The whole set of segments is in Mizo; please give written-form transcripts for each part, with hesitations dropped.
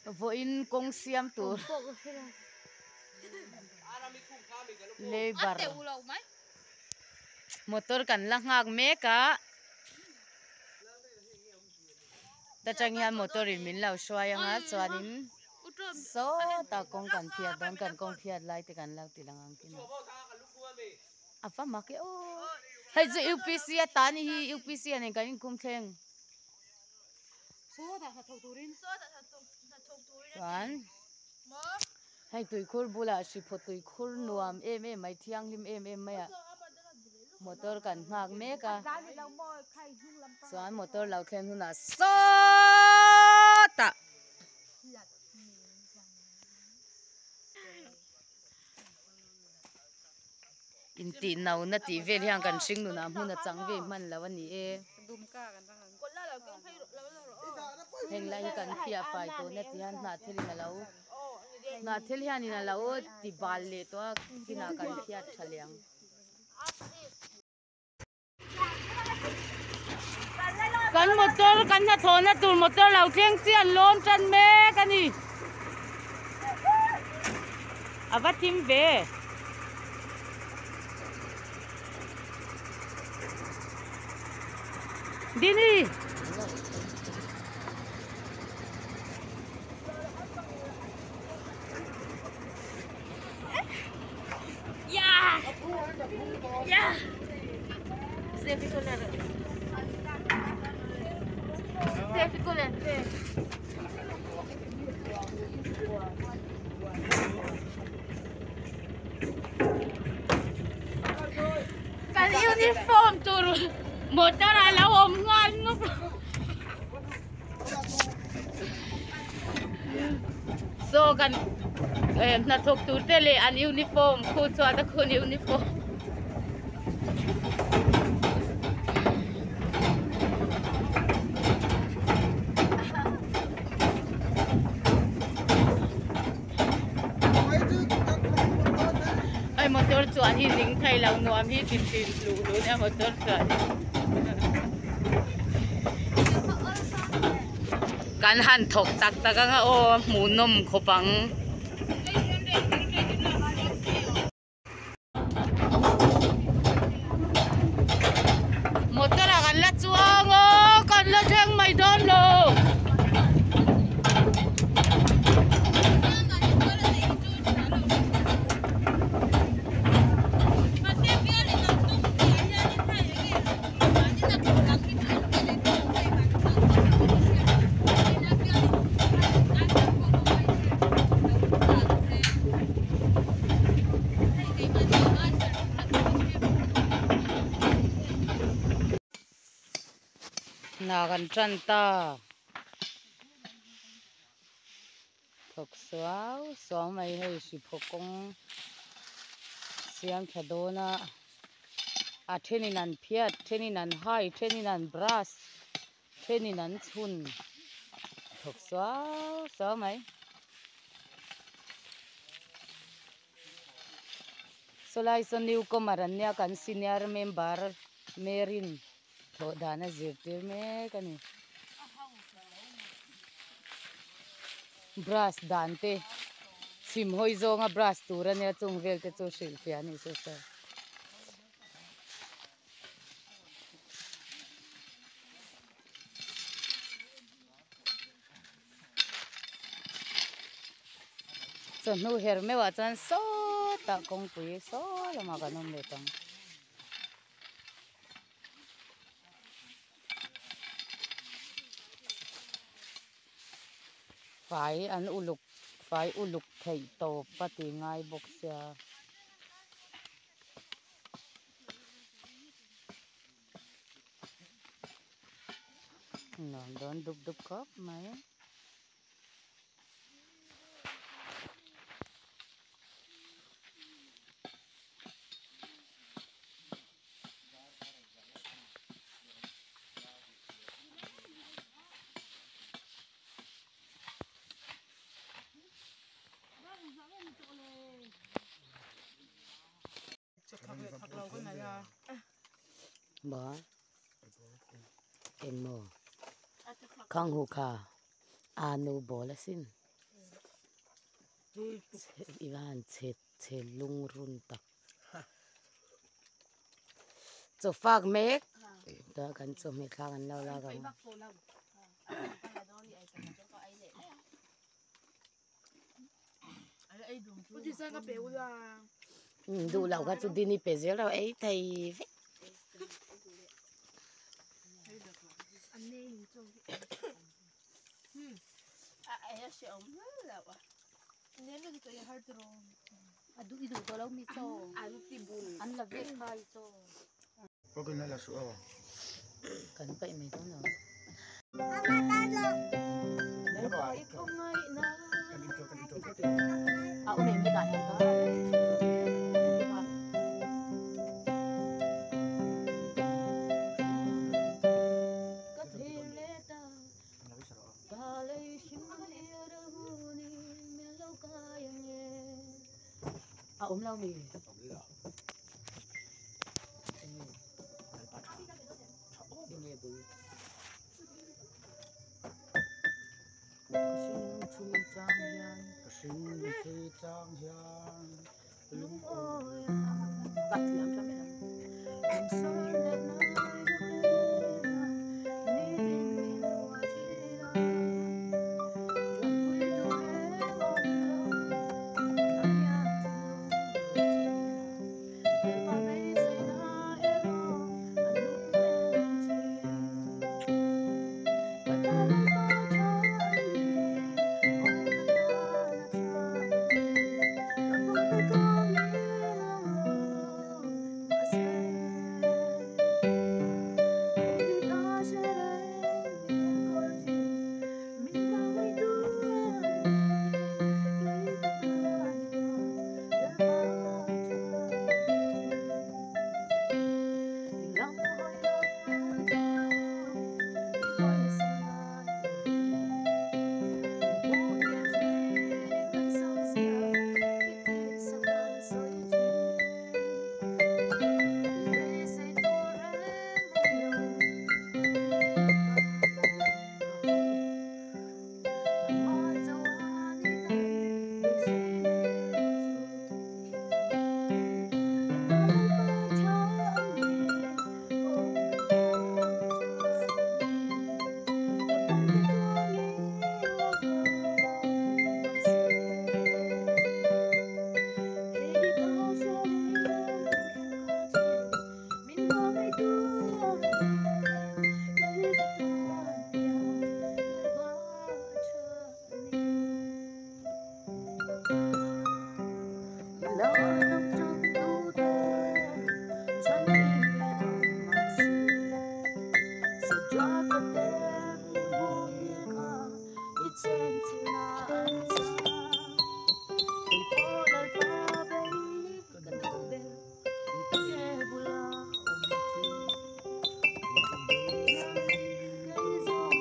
Vawiin kawng siam tur labour motor kan la nghak mek a ta tang hian motor in min lo hruai anga chuanin sawtah kawng kan phiat dawn kan kawng phiat lai te kan lo ti lang ang khin a a va mak e aw hei chu upc a ta ni hi upc a nen kan inkhum thleng. Chuan hei tuikhur bulah hriphaw tuikhur nuam em em mai thianghlim em em mai a motor kan nghak mek a chuan motor lo thlen hunah sawtah. Intih no na tih vel hian kan hring nunah hmun a chang ve hman lo a ni e. Heng lai hi kan phiah fai tawh na ti hian hnah thil in a lo hnah thil hian in a lo ti bal leh tawh a kinah kan phiat tha leh ang. Kan motor kan hnathawhna tur motor lo thleng chian lawn tan mek a ni. A va thim ve. Dini. Kan uniform tur motor a lo awm nghal nup. Saw kan eh hnathawk tur te leh an uniform khu chuan a khun uniform. Hei motor chuan hi ning thei lo nuam hi tin tin luh luh nia motor chuan hi. Kan han thawk tak tak anga aw hmuhnawm khawp ang. Motor ah kan la chuang aw kan la thleng mai dawn lo. Hna kan tan ta. Thawk suau suau mai hei hriphaw kawng siam tha dawn a a thenin an phiat thenin an hai thenin an brush thenin an chhun thawk suau suau mai. Sawlai saw new comer an nia kan senior member Merin thawh dan a zirtir mek a ni. Brush dan te chhim hawi zawnga brush tur a nia chung vel te chu hrilhfiah a nih chu saw. Chawhnu her meuhah chuan sawtah kawngpui saw lamah kan awm leh tawh ang. Fai an uluk fai uluk theih tawp a ti ngai bawk sia. Nuam dawn dup dup khawp mai. Ba engmaw khang hu kha anu bawl asin. I va han chhe chhe lungrun tak. Chaw fak mek ta kan chawhmeh thlak an lo lak ang. Duh loh kha chu dini pe zel ro ei thei vek. Kan paih mai dawn lo. A awm em hetah hian ka Ka thlir leh ta ka lei hrim A awm lo mi? Enge bul? Ka hring thui chang hian. Ka hring thui chang hian lungawi Ka thiam tha mai ang. Lungsar leh nai ka te a, nitin min hua thin a. Ṭanpui tur reng awm lo, a hian thinlung ruai thin a. Lalpa beiseina erawh a nung reng thin. Ka ta Lalpa tha a ni, aw ka tan a tha a ni. Ka kawng te tlawm in lang lo mahse, hei hi ka hre reng min enkawl thin, min hmangaihtu a ni. Kei ka tan hian Lalpa tha a ni. Ding lam hawi lam an tu, i hawisan ngai lo ve. Min hmuh tir thin kan sualzia, i tihsak an sawi thin. I beisei tur reng nei lo, Lalpa lam ka hawi. Nangmah chauhan i kan beisei mek chu. Ka ta Lalpa tha a ni, aw ka tan a tha a ni. Ka kawngte tluangin lang lo mahse, hei hi ka hre reng min enkawl thin, min hmangaihtu a ni. Kei ka tan hian Lalpa a tha a ni.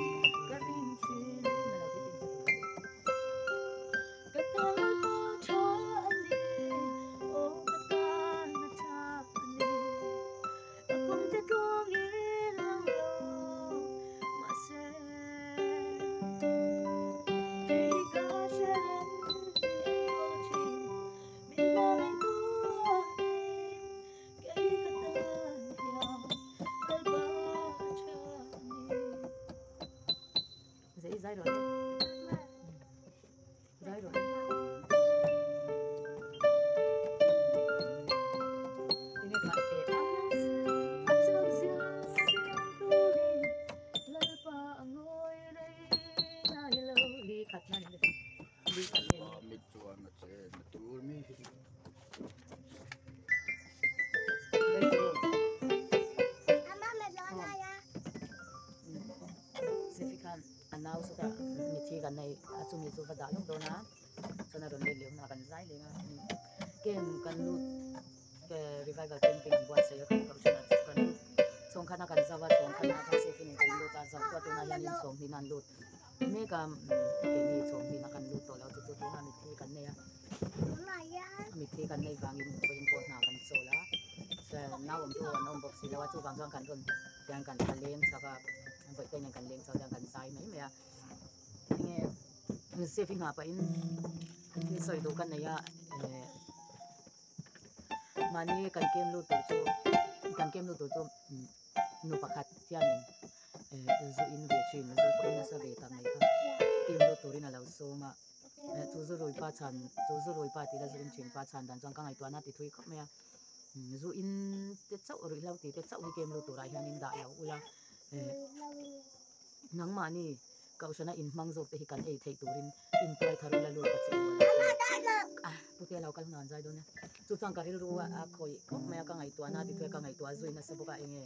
Ka ta Lalpa tha a ni, aw ka tan a tha a ni. Ka kawngte tluangin lang lo mahse, kei hi ka hre reng min enkawl thin, min hmangaihtu a ni. Kei ka tan hian Lalpa tha a ni. Zai zai rawh le. Zai rawh le. Tinge kha e a chak zia siam turin Lalpa a ngawi rei ngai lo. Li khat na ni li khat nge ni. Mit chuan a chen a tur mi hi. Sefi khan a nau sawtah mithi kan nei a chumi chu va dah lawk dawn a chuan a rawn let leh hunah kan zai leng a camp kan lut revival camping an buatsaih a kan kohhran ah chu kan lut chhawng khan a kan zau a chhawng khan ah khan Sefi nen kan lut a zau pawh tunah hian in sawm hnin a an lut mek a keini chhawng hnin a kan lut tawh lo chu chu tunah mithi kan nei a mithi kan nei vangin vawiin pawh hna kan chawl a nau awm tu an awm bawk si lo a chuvang chuan kan rawn Tiang kan ka leng chak a, vawihtei nen kan leng chho tiang kan zai mai mai a. Enge safe i nghah pahin Thil sawi duh ka nei a eh mahni kan kem lut tur chu kan kem lut tur chu nu pakhat hianin eh zu in ve thin zu pawh in nasa ve tak mai kha kem lut turin a lo sawm a eh chu zu rui pa chhan chu zu rui pa tih la zu in thin pa chhan dan chuan ka ngaihtuahna a ti thui khawp mai a zu in te chauh ruihhlo tih te chauh hi kem lut turah hianin dah lo ula eh nangmahni Kohhrana inhmang zawk te hi kan ei theih turin intuai thar ula lut a che u a lo ti a. Putea lo kal hunah an zai dawn e. Chu chuan ka rilru a khawih khawp mai a, ka ngaihtuahna a tithuai ka ngaihtuah zui nasa bawk a, enge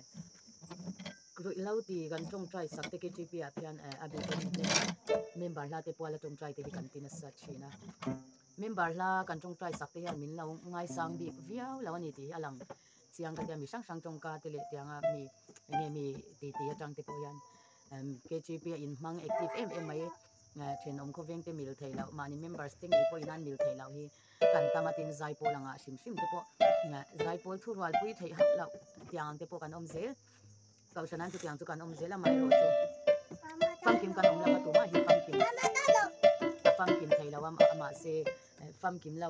ruihhlo ti kan tawngtai sak te KTP ah khian a bikin member hla te puala tawngtai te hi kan ti nasa thin a. Member hla kan tawngtai sak te hian min lo ngaisang bik viau lo a ni tih hi a lang chiang ka tia, mi hrang hrang tawngka te leh tianga mi enge mi titi atang te pawh hian KGP a inhmang active em em mai thenawm khawveng te mil theih loh mahni members te ngei pawhin an mil theih loh hi kan tam a tin zaipawl anga hrim hrim te pawh zaipawl thu rualpui theih hauh loh tiang ang te pawh kan awm zel kohhran an chutiang chu kan awm zel a amaherawh chu famkim kan awm lova tumah hi famkim a famkim thei lo a mahse famkim lo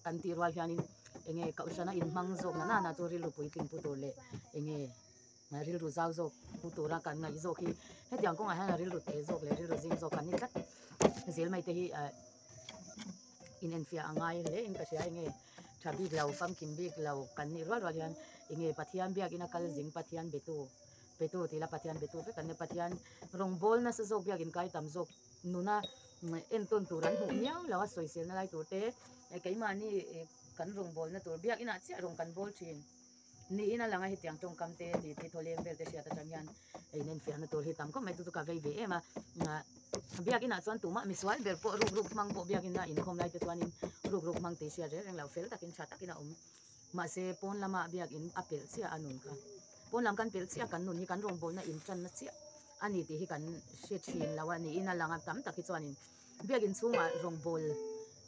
kan tih rual hianin enge kohhrana inhmang zawk na nana chu rilru puitling pu tur leh enge rilru zau zawk pu tura kan ngaih zawk hi hetiang kawngah hian rilru te zawk leh rilru zim zawk kan ni tlat zel mai te hi inenfiah a ngai hle in ka hria enge tha bik lo famkim bik lo kan nih rual rual hian enge Pathian biakina kal zing Pathian betu petu tih ila Pathian betu vek kan nia Pathian rawngbawl nasa zawk biakin kai tam zawk nuna entawn tur an hmuh miau lo a sawiselna lai tur te keimahni kan rawngbawlna tur biakinah chiah rawng kan bawl thin. Niin a lang a hetiang tawngkam te tih te thawleng vel te hriat atang hian in enfiahna tur hi tam khawp mai chu chu ka vei ve em a biakinah chuan tumah misual ber pawh ruk ruk hmang pawh biakina inkhawm lai te chuanin ruk ruk hmang tih hriat reng reng lo fel takin tha takin a awm mahse pawn lama biakin a pelh chiah a nun kha pawn lam kan pelh chiah kan nun hi kan rawngbawlna intanna chiah a ni tih hi kan hre thin lo a niin a lang a tam tak hi chuanin. Biakinn chhungah rawngbâwl,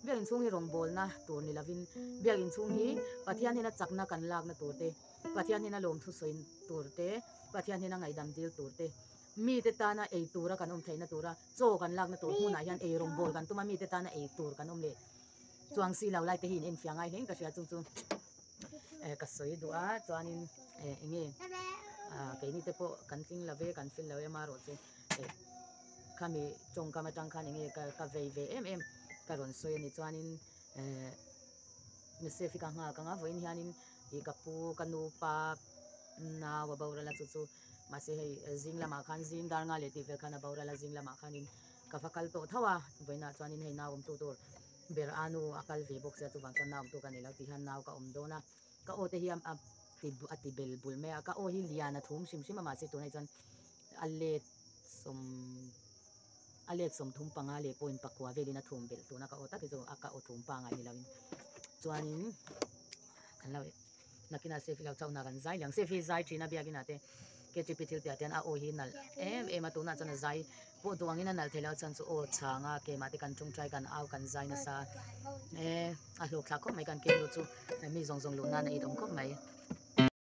Biakinn chhung hi rawngbâwlna tur ni lovin, Biakinn chhung hi Pathian hnena chakna kan lâkna tur te, Pathian hnena lawmthu sawi tur te, Pathian hnena ngaihdam dil tur te, mite tana ei tura kan awm theihna tura chaw kan lâkna tur hmunah hian ei rawngbâwl kan tum a, mite tana ei tur kan awm leh chuang si lo lai te hi in enfiah ngai hle in ka hria chung chu ka sawi duh a, chuanin eng nge keini te pawh kan tling lo ve, kan feel lo em a rawh chu. Khami tawngkam atang khan enge ka ka vei ve em em ka rawn sawi a ni chuanin ehh Joseph hi ka nghak ang a vawiin hianin ih ka pu ka nu pa nau a boral a chu chu mahse hei zing lamah khan zing dar nga leh tih vel khan a boral a zing lamah khanin ka va kal tawh tho a vawiinah chuanin hei nau awmtu tur ber a nu a kal ve bawk sia chuvang chuan nau awmtu ka nei lo tih hian nau ka awm dawn a ka aw te hi a ti a ti bel bul mai a ka aw hi lian a thum hrim hrim a mahse tunah hi chuan a let sawm a let sawmthum panga leh point pakua velin a thum belh tuna ka aw tak hi chu a ka aw thum pangai ni loin chuanin kan lo nakinah safe lo chauhna kan zai liang safe hi zai thin a biakinah te KTP thil tih ah te hian a aw hi nalh em em a tunah chuan a zai pawh duh angin a nalh theih loh chuan chu aw chhang a kemah te kan tawngtai kan au kan zai nasa e a hlawk thlak khawp mai kan keng lut chu mi zawng zawng luh nan a it awm khawp mai.